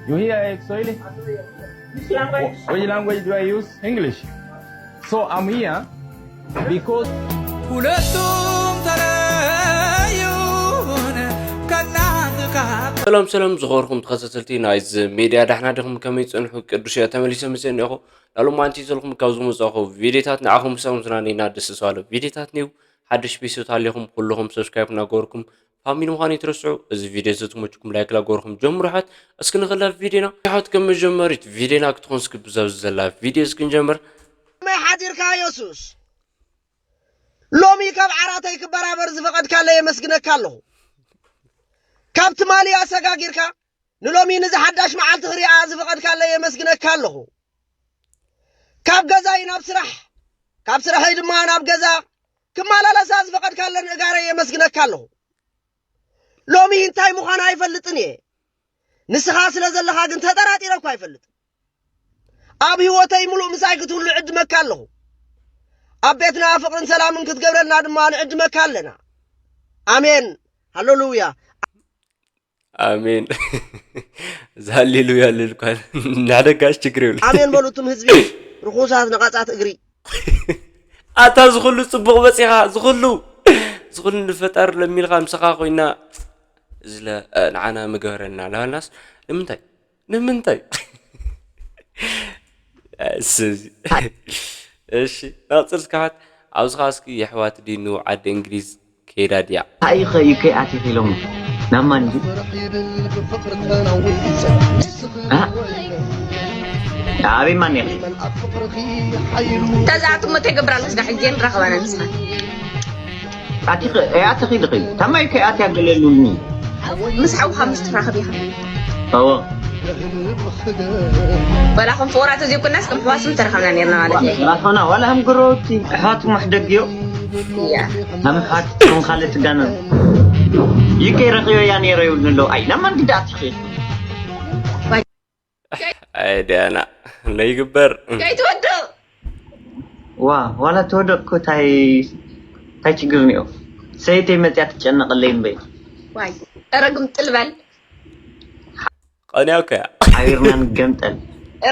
You hear, eh, Swahili? Which language do I use? English. So I'm here because ሁለቱም ተለዩን ከእናትካ ሰላም ሰላም ዝኸበርኩም ተኸታተልቲ ናይዚ ሜድያ፣ ዳሕና ዲኹም? ከመይ ጸንሑ? ቅዱስ እየ፣ ተመሊሰ መጽየ እኒአኹ። ላሉ ማንቲ ዘለኹም ካብ ዝመጻኹ ቪድዮታት ንዓኹም ምሳኹም ዝናነይና ደስ ዝባለ ቪድዮታት ንዩ። ሓድሽ ቤተሰብ ኣለኹም ኩልኹም ሰብስክራይብ እናገበርኩም ፋሚሊ ምዃን ይትረስዑ። እዚ ቪድዮ እዚ ትመችኩም ላይክ ላገበርኩም ጀምሩ። ሓት እስኪ ንኽላ ቪድዮና ሓት ከም መጀመሪት ቪድዮና ክትኾን እስኪ ብዛ ዘላ ቪድዮ እስኪ ንጀምር። መይ ሓዚርካ የሱስ? ሎሚ ካብ ዓራተይ ክበራበር ዝፈቐድካለይ የመስግነካ ኣለኹ። ካብ ትማሊ ኣሰጋጊርካ ንሎሚ ንዚ ሓዳሽ መዓልቲ ክሪኣ ዝፈቐድካለይ የመስግነካ ኣለኹ። ካብ ገዛይ ናብ ስራሕ፣ ካብ ስራሐይ ድማ ናብ ገዛ ክመላለሳ ዝፈቐድካለን እጋረይ የመስግነካ ኣለኹ። ሎሚ እንታይ ምዃና ኣይፈልጥን እየ። ንስኻ ስለ ዘለኻ ግን ተጠራጢረ እኳ ኣይፈልጥን። ኣብ ህይወተይ ምሉእ ምሳይ ክትህሉ ዕድመካ ኣለኹ። ኣብ ቤትና ፍቕርን ሰላምን ክትገብረልና ድማ ንዕድመካ ኣለና። ኣሜን። ሃሌሉያ። ኣሜን። እዛ ሃሌሉያ ልል እኳ ንሕደጋሽ ችግር የብሉ። ኣሜን በሉ እቱም ህዝቢ፣ ርኹሳት ነቓጻት እግሪ። ኣታ ዝኹሉ ጽቡቕ በጺኻ፣ ዝኹሉ፣ ዝኹሉ ንፈጣሪ ለሚልካ ምሳኻ ኮይና፣ ዝለ-፣ እ፣ ንዓና ምገበረና ለበልናስ፣ ንምንታይ? ንምንታይ? እስ-፣ እሺ፣ ናቕጽል እስካሓት፣ ኣብዚ ኸዓ እስኪ የሕዋት ዲኑ ዓዲ እንግሊዝ ከይዳ ድያ? ኣይ ኸዩ ከይኣትኺ ኢሎም ናብ ማን ድዩ? ኣ? ኣበይ ማን ኢኺ? ተዛዕቱ እሞ ተይገብራ ኣለስ ጋሕ ጌን ራኸባና ንስኻ። ኣትኺ፣ ኣትኺ ድኺ? ታማይ ከይኣትያ ገለሉኒ። ምስ ሓውኻ ምስ ትራኸብ ኢኻ። እዎ። ወላ ከም ፍቑራት ተዘይኮናስ ከም ኣሕዋት ምተረኸብና ኔርና ማለት እዩ። ራኸብና ዋላ ከም ጎረባብቲ ኣሕዋት ማሕደግ እዮ። እያ። ከም ኣሕዋት ከም ካልእ ትጋነን። ይከይ ረኺበያ ኔረ ይብሉ ኣለዉ። ኣይ፣ ናብ ማን ግዳ ኣትኺ? ኣይ፣ ዲያና፣ ለይግበር። ከይትወድቕ። ዋ፣ ዋላ ተወደቕኩ ታይ፣ ታይ ችግር እኒኦ? ሰይተይ መፅያ ትጨነቐለይ እምበይ። ዋይ፣ ኧረ ግምጥል በል። ቀንያ እኮ እያ። ሓቢርና ንገምጠል።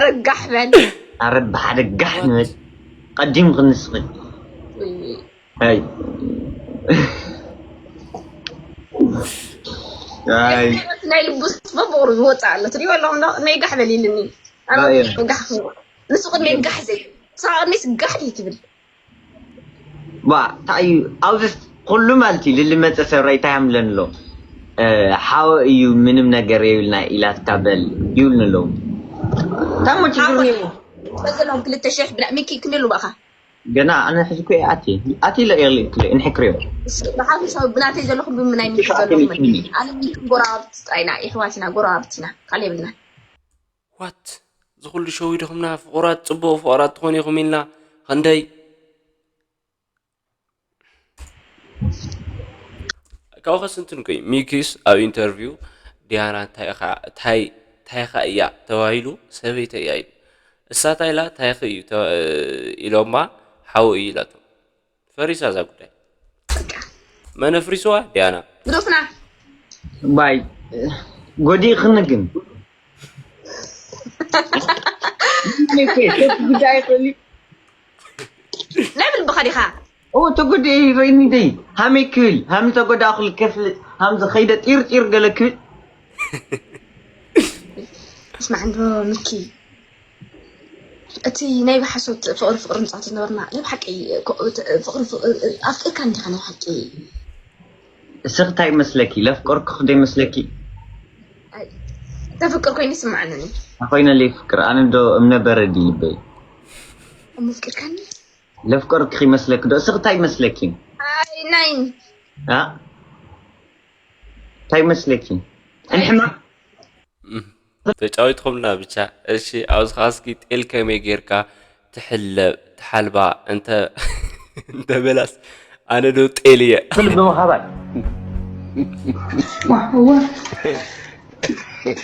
ርጋሕ በል። ኣረ ብሓደ ጋሕ ንበል። ቀዲም ክንስኺ። ውይ። ኣይ። ኣይ። ናይ ልቡስ በቦሩ ዝወፅእ ኣሎ። ትሪእዎ ኣለኹም ዶ? ናይ ጋሕ በል ኢልኒ። ኣረ ኣይ። ጋሕ ንሱ ቅድሚ ጋሕ ዘይ። ንሳ ቅድሚስ ጋሕ ደይ ትብል። ዋ፣ እንታይ እዩ? ኣብዚ ኩሉ ማለት እዩ፣ ልልመፀ ሰብ ራይ እንታይ ኣምለን ኣሎ? እ፣ ሓወ እዩ፣ ምንም ነገር የብልና ኢላትካ በል ይብሉኒ ኣለዉ። ታሞ ችግር ሓወ ነይሩ። በዘሎም ክልተ ሽሕ ብና-፣ ሚኪ ክንደይ ኣለዉ ብኣኻ? ገና ኣነ ሕዚ እኮ እየ ኣትየ። ኣትየ ኢለ እየ ክልእ እንሕክርዮ። እሺ፣ ብሓፈሻዊ ብናተይ ዘለኹም ብምናይ ሚኪ ዘለኹም? ኣነ ሚኪ ጎረባብቲ ጥራይ ኢና፣ የሕዋት ኢና፣ ጎረባብቲ ኢና፣ ካልእ የብልናን። ዋት? እዚ ኩሉ ሸው ኢድኹምና ፍቑራት፣ ጽቡቕ ፍቑራት ትኾኑ ኢኹም ኢልና ኸንደይ? ካብኡ ኸስ እንትን ኮይ፣ ሚኪስ ኣብ ኢንተርቪው ዲያና እንታይ ኢኻ፣ እንታይ፣ እንታይ ኢኻ እያ ተባሂሉ፣ ሰበይተይ እያ ኢሉ። እሳ እንታይ ኢላ፣ እንታይ ኢኺ እዩ ተ-፣ ኢሎማ፣ ሓው እዩ ኢላቶ። ፈሪሳ እዛ ጉዳይ። መን ኣፍሪስዋ? ዲያና። ግደፉና። ባይ፣ ጎዲእኽኒ ግን። ጉዳይ ይኽእል እዩ። ናይ ብልብኻ ዲኻ? ኦ፣ ተጎዲኤ ይረእኒ ደይ። ሃመይ ክብል፣ ሃም ተጎዳእኹ ልከፍል፣ ሃም ዝኸይደ ጢር ጢር ገለ ክብል። እስማዕ እንዶ ሚኪ፣ እቲ ናይ ብሓሶት ፍቕሪ ፍቕሪ ንጻወት ዝነበርና፣ ናይ ብሓቂ ኮ-፣ እቲ ፍቕሪ ፍቕሪ ኣፍቂርካኒ ዲኻ ናይ ብሓቂ? እስኺ እንታይ ይመስለኪ? ለፍቀርኩኺ ዶ ይመስለኪ? ኣይ፣ ተፍቅር ኮይኑ ይስምዓኒ። ኮይነ ለይፍቅር፣ ኣነ ዶ እምነ በረድ እዩ ልበይ? እሞ ኣፍቂርካኒ? ለፍቀርኩኺ ይመስለኪ ዶ? እስኺ እንታይ ይመስለኪ? ኣይ፣ ናይ ኣ? እንታይ ይመስለኪ? እንሕማ? እም፣ ተጫዊትኹምና ብቻ። እሺ፣ ኣብዚ ኸዓ እስኪ ጤል ከመይ ጌርካ ትሕለብ፣ ትሓልባ እንተ-፣ እንተ በላስ፣ ኣነ ዶ ጤል እየ? ልቢ ምሃባል።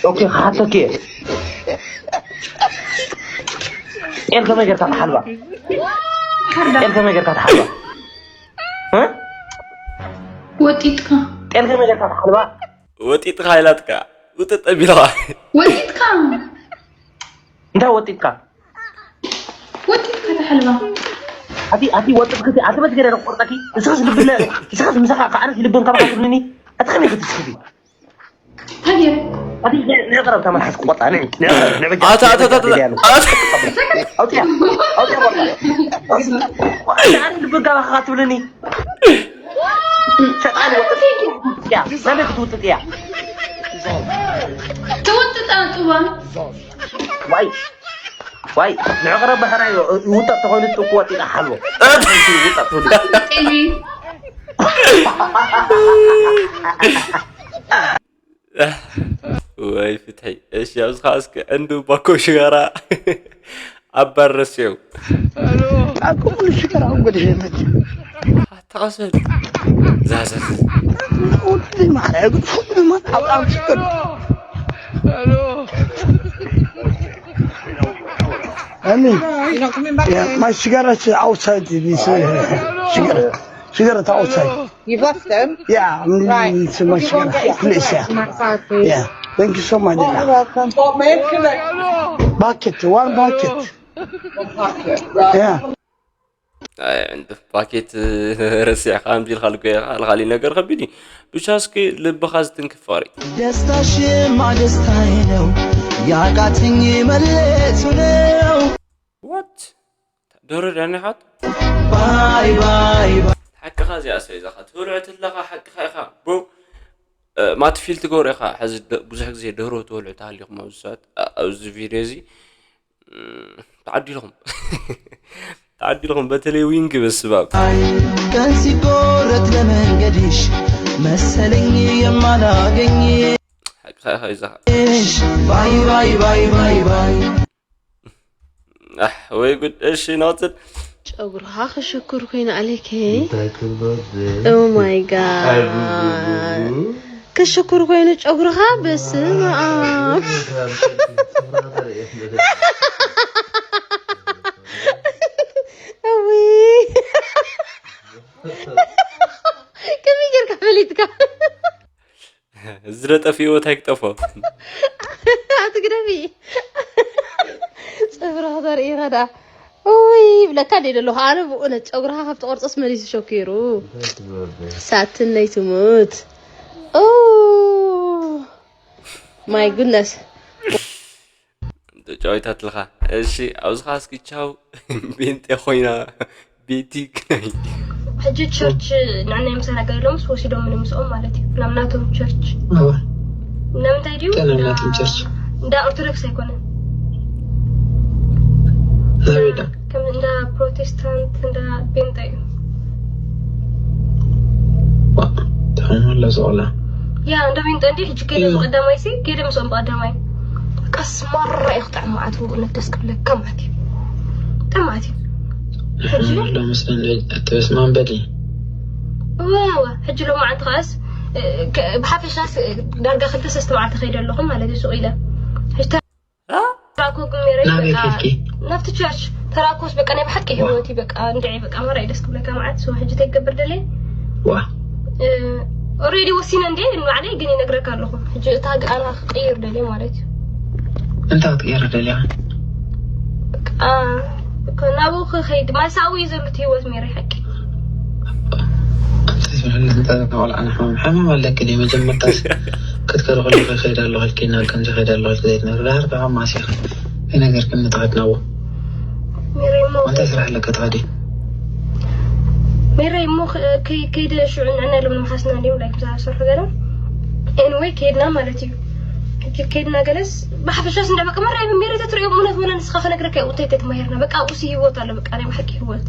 ኦኬ፣ ክሓተኪ እየ። ጤል ከመይ ጌርካ ትሓልባ? ጤል ከመይ ጌርካ ትሓልባ? እ? ወጢጥካ። ጤል ከመይ ጌርካ ትሓልባ? ወጢጥካ ኢላትካ። ውጥጥ ኣቢልኻ። ወጢጥካ። እንታይ ወጢጥካ? ወጢጥካ ተሓልባ። ኣቲ ኣቲ ወጥብ ክቲ ኣቲ በት ገረ ቆርጣኪ እስኻስ ልብለ እስኻስ ምሳኻ ከዓረስ ልብን ካባካ ትብልኒ ኣቲ ከመይ ክትስክቲ ታዲያ ኣቲ ንዕቀረብ ተመሓስ ቆጣ ንዕ ንዕ ንዕ ኣታ ኣታ ኣታ ኣታ ኣውጥያ ኣውጥያ ቆርጣ ኣቲ ልብን ካባካ ትብልኒ ሸጣን ወጥያ ሰበክ ትውጥያ ተወጥጣ ጥዋ ዋይ ዋይ ንዕቅረ ባሕራዮ ይውጣ ተኾይኑ ጥቁ ወጢጣ ሓልዎ ይውጣ ትብሉ ጤኒ ወይ ፍትሒ። እሺ ኣብዚ ከዓ እስኪ ዕንዱ ባኮ ሽጋራ ኣባር ረስዑ Alcuni sigara un gode hemet. ተቐሰል ዛዘዝ Ultima regul ultima ablam sigara. Ani, yeah, my cigarette is outside this uh, cigarette. Cigarette outside. You've left them. Yeah, I'm Right. it's my cigarette. Please, yeah. Yeah. Thank you so much. You're Yeah. welcome. Bucket, one bucket. Yeah. ዕንዲ ፓኬት ረሲዕካ ከምዚ ኢልካ ልጎ ኢኻ ካልእ ካልእ ነገር ከቢድ እዩ። ብቻ እስኪ ልብኻ ዝትንክፍ ፍቕሪ ደስታ ሽማ ደስታዬ ነው ያቃተኝ መለቱ ነው ዋት ደሮ ዳኒ ሓት ባይ ባይ ባይ ሓቅኻ እዚኣ ሰበይዛኻ ትህልዖ ትለኻ ሓቅኻ ኢኻ ብሮ ማትፊል ትገብሮ ኢኻ ሕዚ ደ- ብዙሕ ግዜ ደሮ ትበልዑ ተሃሊኹም ኣብዚ ሰዓት ኣ- ኣብዚ ቪድዮ እዚ እም፣ ተዓዲልኹም ተዓዲልኹም በተለይ ዊንግ በስባብ ቀን ሲቆረጥ ለመንገድሽ መሰለኝ የማላገኝ ሓቅኻ ኢኻ ይዛኻ ባይ ባይ ባይ ባይ ባይ ኣሕ፣ ወይ ጉድ እሺ ናፅል ጨጉርኻ ክሽኩር ኮይኑ ኣለከ Oh my god ክሽኩር ኮይኑ ጨጉርኻ በስመ ኣብ እዊ ከመይ ጌርካ ፈሊጥካ ዝረጠፍ ህይወት ኣይክጠፎ ኣትግደፊ ፀጉርኻ ተርኢ ከዳ ውይ ይብለካ እንደ ዘለኹ ኣነ ብእውነት ጨጉርኻ ካብ ተቆርፀስ መሊሱ ሸኪሩ ሳትነይ ትሙት my goodness ተጫዊታትልካ እሺ ኣብዚ ኸዓ እስኪ ቻው ቤንጤ ኮይና ቤቲ ክናይ ሕጂ ቸርች ንዕናይ ምሳና ገለ ኢሎምስ ወሲዶም ንምስኦም ማለት እዩ ናብ ናቶም ቸርች እወ ንምንታይ ድዩ እንታይ ናብ ናቶም ቸርች እንዳ ኦርቶዶክስ ኣይኮነን ናበይ ዳ ከም እንዳ ፕሮቴስታንት እንዳ ቤንጠ እዩ ትኾኑ ኣሎ ዝቆላ ያ እንዳ ቤንጠ እንዲ ሕጂ ከይደ ብቀዳማይ ሲ ከይደ ምስኦም ብቀዳማይ ቀስ ማራ እዩ ክጥዕም መዓት ብእውነት ደስ ክብለካ ማለት እዩ ጥማት እዩ ሕጂ ኣሎ መስለኒ ኣትበስ ማንበዲ እወ ሕጂ ሎማዓንቲ ከዓስ ብሓፈሻስ ዳርጋ ክልተ ሰስተ መዓልቲ ከይደ ኣለኹም ማለት እዩ ሱቕ ኢለ ሕጂ ተራእኮ ግን ነይረ ናበይ በቃ ከድኪ ናብቲ ቸርች ተራእኮስ በቃ ናይ ብሓቂ ህይወት እዩ በቃ እንድዒ በቃ ማራ እዩ ደስ ክብለካ መዓት ሶ ሕጂ ተይገብር ደለየ ዋ ኦሬዲ ወሲነ እንዴ ንባዕለይ ግን ይነግረካ ኣለኹ ሕጂ እታ ኣና ክቅይር ደልየ ማለት እዩ እንታይ ክትቀይር ደሊኻ በቃ ናብኡ ክኸይድ ማሳዊ እዩ ዘሎ እቲ ህይወት ሜሪ ሓቂ እንታይ ዝበሃል እንታይ ቆልዓ ንሕማም ሕማም ኣለኪ ድዩ መጀመርታስ ክትከሪ ከለኹ ይኸይድ ኣለኹ ኢልኪ ናብ ከምዚ ይኸይድ ኣለኹ ኢልኪ ዘይትነግሪ ድሓር ከዓ ማሲኺ ከይነገርክኒ ትኸድ ናብኡ ሜሪ እሞ እንታይ ስራሕ ኣለካ ትኸዲ ሜሪ እሞ ከይደ ሽዑ ንዕና ኢሎም ንምሓስና እንዲዮም ላይክ ምሳና ዝሰርሑ ገለ ኤንወይ ከይድና ማለት እዩ ሕጂ ከይድና ገለስ ብሓፈሻስ እንዳ በቃ መራይ ሜሪ ተትሪኦ እውነት ወላ ንስኻ ክነግረካ እዩ እንታይ ተትማሂርና በቃ ኣብኡሲ ህይወት ኣሎ በቃ ናይ ብሓቂ ህይወት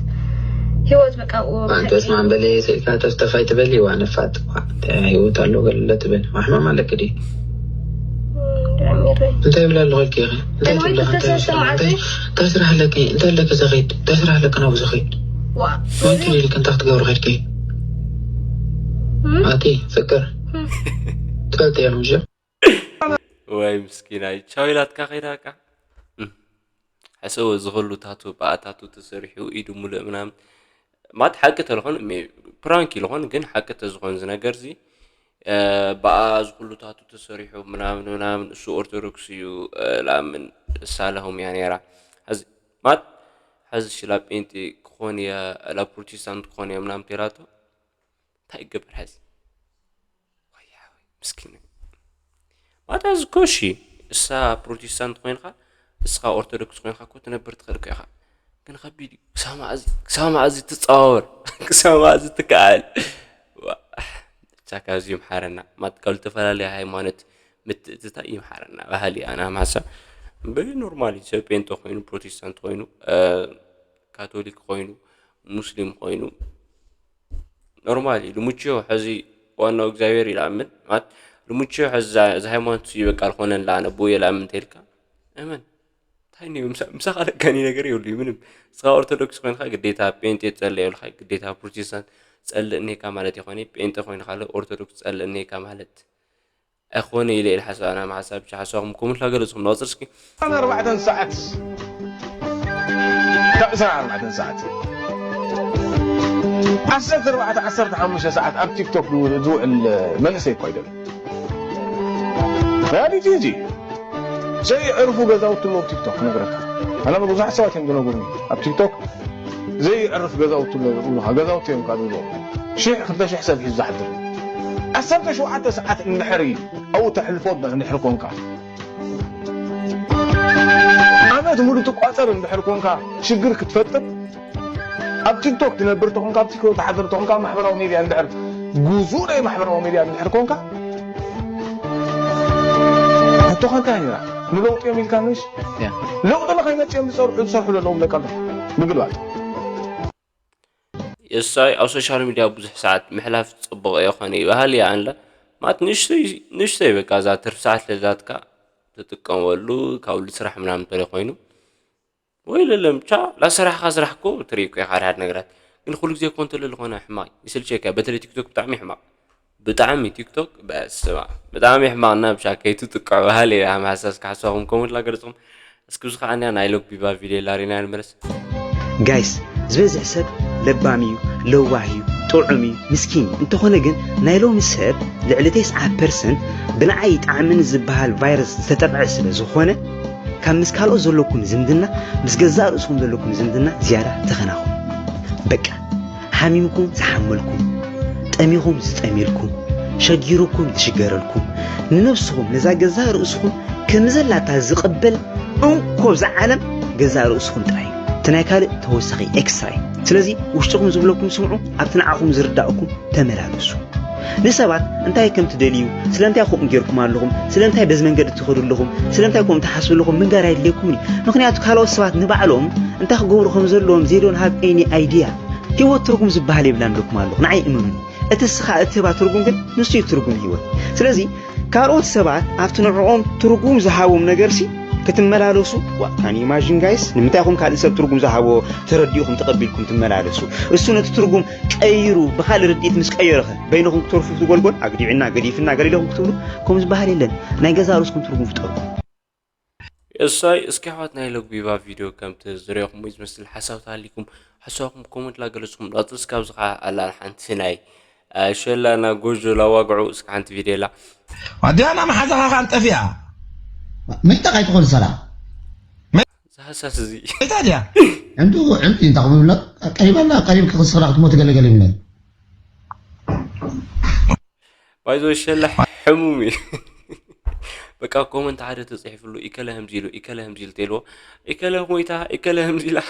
ህይወት በቃ ኣብኡ ኣንተስ ማንበለ ስኢልካ ተስተፋይ ትበሊ ዋ ነፋጥ ዋ እንታይ ህይወት ኣሎ ገለ ትብል ማሕማም ኣለክ ድዩ እንታይ ይብላ ኣለኹ ኢልኪ ኢኺ እንታይ ወይ ትብላ ክልተ ሰለስተ መዓልቲ እንታይ ስራሕ ኣለኪ እንታይ ኣለኪ ዘኸይድ እንታይ ስራሕ ኣለኪ ናብኡ ዘኸይድ ዋ መን ትብል ኢልኪ እንታይ ክትገብሪ ኸድኪ ኣቲ ፍቅር ትፈልጥ እዮም እዚኦም ወይ ምስኪናይ ቻው ኢላትካ ከይዳ በቃ እም። ሕሰቦ ዝኽሉ ታቱ ብኣታቱ ተሰሪሑ ኢዱ ሙሉእ ምናምን ማለት ሓቂ ተልኾን ፕራንክ ይልኾን ግን ሓቂ ተዝኾን ዝነገር ዚ ብኣ ዝኽሉ ታቱ ተሰሪሑ ምናምን ምናምን እሱ ኦርቶዶክስ እዩ ላምን እሳለኹም እያ ነይራ። ሕዚ ማት ሕዚ ሽላ ጴንጤ ክኾን እየ፣ ላ ፕሮቴስታንት ክኾን እየ ምናምን ተይላቶ እንታይ ይገበር ሕዚ? ወያ ወይ ምስኪን። ማታ እዚ እኮ እሺ፣ እሳ ፕሮቴስታንት ኮይንካ፣ እስኻ ኦርቶዶክስ ኮይንካ እኮ ትነብር ትኽእል እኮ ኢኻ። ግን ከቢድ እዩ። ክሳብ መኣዚ፣ ክሳብ መኣዚ ትጸዋወር፣ ክሳብ መኣዚ ትከኣል። ዋ፣ ብቻ ካብዚ ይምሓረና። ማት ካብ ዝተፈላለየ ሃይማኖት ምትእትታ ይምሓረና። ባህሊ ኣና ማሳ ብኖርማሊ ሰብ ጴንጦ ኮይኑ፣ ፕሮቴስታንት ኮይኑ፣ እ፣ ካቶሊክ ኮይኑ፣ ሙስሊም ኮይኑ፣ ኖርማል እዩ። ልሙችዮ ሕዚ ዋናው እግዚኣብሔር ይልኣምን ማለት ልሙችዮ ሕዚ እዛ እዛ ሃይማኖት እዩ በቃ ልኾነን ለኣነ ብኡ የልኣምን እንተልካ እመን እንታይ ነው ምሳ- ምሳኻ ለካኒ ነገር የብሉ ምንም። እስኻ ኦርቶዶክስ ኮይንካ ግዴታ ጴንጤ ትጸልእ የብልካ፣ ግዴታ ፕሮቴስታንት ትጸልእ እኒካ ማለት ይኾነ። ጴንጤ ኮይንካ ለ ኦርቶዶክስ ትጸልእ እኒካ ማለት ኣይኾነ ኢለ ኢለ ሓሳብ ኣና ሓሳብ ብቻ ሓሳብኩም ኮመንት ላገለጽኩም ንቐጽል እስኪ። ኣርባዕተን ሰዓት ካብ ዕስራን ኣርባዕተን ሰዓት ዓሰርተ ኣርባዕተ ዓሰርተ ሓሙሽተ ሰዓት ኣብ ቲክቶክ ዝውዕል መንእሰይ እኳ ኣይደለም። ሪያሊቲ እዚ ዘይዕርፉ ገዛውቲ ኣለዉ ቲክቶክ ክነግረካ። ኣነ ብዙሓት ሰባት እዮም ዝነግሩኒ ኣብ ቲክቶክ ዘይዕርፍ ገዛውቲ ኣለዉ ይብሉኻ። ገዛውቲ እዮም ካብ ዝብሉ ሽሕ ክልተ ሽሕ ሰብ ሒዙ ዝሓድር ዓሰርተ ሸውዓተ ሰዓት እንድሕር ኣብኡ ተሕልፎ እንድሕር ኮንካ ዓመት ሙሉ ትቋፀር እንድሕር ኮንካ ሽግር ክትፈጥር ኣብ ቲክቶክ ትነብር ተኾንካ ኣብ ቲክቶክ ትሓድር ተኾንካ ማሕበራዊ ሚድያ እንድሕር ጉዙእ ናይ ማሕበራዊ ሚድያ እንድሕር ኮንካ ሕቶኻ እንታይ ነይራ? ንለውጢ እዮም ኢልካ ነሽ ለውጢ ንኸይመፅእ እዮም ዝፀርሑ ዝሰርሑ ዘለዎም ደቂ ኣንበሳ ምግልባጥ። የሳይ ኣብ ሶሻል ሚድያ ብዙሕ ሰዓት ምሕላፍ ፅቡቕ የኾነ ይበሃል እያ ኣንለ ማለት ንእሽተይ ንእሽተይ በቃ እዛ ትርፊ ሰዓት ለዛትካ ትጥቀመሉ ካብ ልስራሕ ምናምን ተለ ኮይኑ ወይ ለለም ብቻ ላሰራሕካ ስራሕ እኮ ትርኢ እኮ ኢኻ ሓደ ሓደ ነገራት ግን ኩሉ ግዜ እኮ እንተለ ዝኾነ ሕማቕ ይስልቸካ በተለይ ቲክቶክ ብጣዕሚ ሕማቕ ብጣዕሚ ቲክቶክ በስማ ብጣዕሚ ሕማቕና ብቻ ከይትጥቅዑ ባህል እየ ኣመሓሳስካ ሓሳኹም ኮመንት ላገለጽኹም እስኪ ብዙ ከዓንያ ናይ ሎግ ቢባ ቪድዮ ላሪና ንመለስ ጋይስ ዝበዝሕ ሰብ ለባም እዩ ለዋህ እዩ ጥዑም እዩ ምስኪን እዩ እንተኾነ ግን ናይ ሎሚ ሰብ ልዕሊ ተስዓ ፐርሰንት ብንዓይ ጣዕምን ዝበሃል ቫይረስ ዝተጠቕዐ ስለ ዝኾነ ካብ ምስ ካልኦት ዘለኩም ዝምድና ምስ ገዛእ ርእስኹም ዘለኩም ዝምድና ዝያዳ ተኸናኹኑ በቃ ሓሚምኩም ዝሓመልኩም፣ ጠሚኹም ዝጠምየልኩም፣ ሸጊሩኩም ዝሽገረልኩም፣ ንነብስኹም ነዛ ገዛእ ርእስኹም ከምዘላታ ዝቕበል እንኮ ኣብዛ ዓለም ገዛእ ርእስኹም ጥራይ እዩ። እቲ ናይ ካልእ ተወሳኺ ኤክስትራ እዩ። ስለዚ ውሽጥኹም ዝብለኩም ስምዑ፣ ኣብቲ ንዓኹም ዝርዳእኩም ተመላለሱ። ንሰባት እንታይ ከም ትደልዩ፣ ስለምንታይ ከምኡ ጌርኩም ኣለኹም፣ ስለምንታይ በዚ መንገዲ ትኸዱ ኣለኹም፣ ስለምንታይ ከምኡ ትሓስቡ ኣለኹም ምንጋር ኣየድልየኩምን እዩ። ምኽንያቱ ካልኦት ሰባት ንባዕሎም እንታይ ክገብሩ ከም ዘለዎም they don't have any idea። ህይወት ትርጉም ዝበሃል የብላን ኢለኩም ኣለኹ ንዓይ እመኑኒ እቲ እስኻ እትህባ ትርጉም ግን ንሱ እዩ ትርጉም ህይወት ስለዚ ካልኦት ሰባት ኣብቲ ንዕኦም ትርጉም ዝሃቦም ነገርሲ ክትመላለሱ what can you imagine guys ንምንታይ ኢኹም ካልእ ሰብ ትርጉም ዝሃቦ ተረዲእኹም ተቐቢልኩም ትመላለሱ እሱ ነቲ ትርጉም ቀይሩ ብኻልእ ርድኢት ምስ ቀየረኸ በይንኹም ክትተርፉ ትጎልጎል ኣግዲዕና ገዲፍና ገለ ኢለኹም ክትብሉ ከምኡ ዝበሃል የለን ናይ ገዛ ርእስኩም ትርጉም ፍጠሩ የሳይ እስኪ ኣሕዋት ናይ ሎግ ቢባ ቪድዮ ከምቲ ዝሪኦኹም ዝመስል ሓሳብ ተሃሊኩም ሓሳብኩም ኮመንት ላገለጽኩም ንቐጽል እስካብ ዝኸዓ ኣላ ሓንቲ ናይ ሸላና ጎጆ ላዋግዑ እስኪ ሓንቲ ቪድዮ ላ ኣዲያና መሓዛኻ ካን ጠፊኣ መይታ ካይትኾን ሰላ ዝሃሳስ እዚ መይታ ድያ ዕምዱ ዕምዲ እንታይ ክብላ ቀሪበላ ቀሪብ ክኽስራ ክትሞት ገለገለ ይብለን ባይዞ ሸላ ሕሙም እዩ በቃ ኮመንት ሓደ ተፅሒፍሉ ኢከለ ህምዚ ኢሉ ኢከለ ህምዚ ኢሉ ተልዎ ኢከለ ሞይታ ኢከለ ህምዚ ኢላ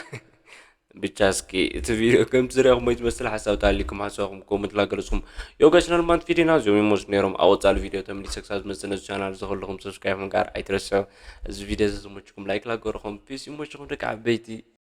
ብቻ እስኪ እቲ ቪዲዮ ከም ዝሪኦ ሞይ ዝመስል ሓሳብ ታሊኩም ሓሳብኩም ኮመንት ላገለፅኩም ዮጋ ቻናል ማንት ቪዲዮና እዚኦም ይመስሉ ነይሮም ኣብ ወፃሊ ቪዲዮ ተመሊሰ ክሳብ ዝመፅእ ነዚ ቻናል ዝኸለኹም ሰብስክራይብ ምግባር ኣይትረስዑ እዚ ቪዲዮ ዘዝመችኩም ላይክ ላገርኹም ፒስ ይመችኹም ደቂ ዓበይቲ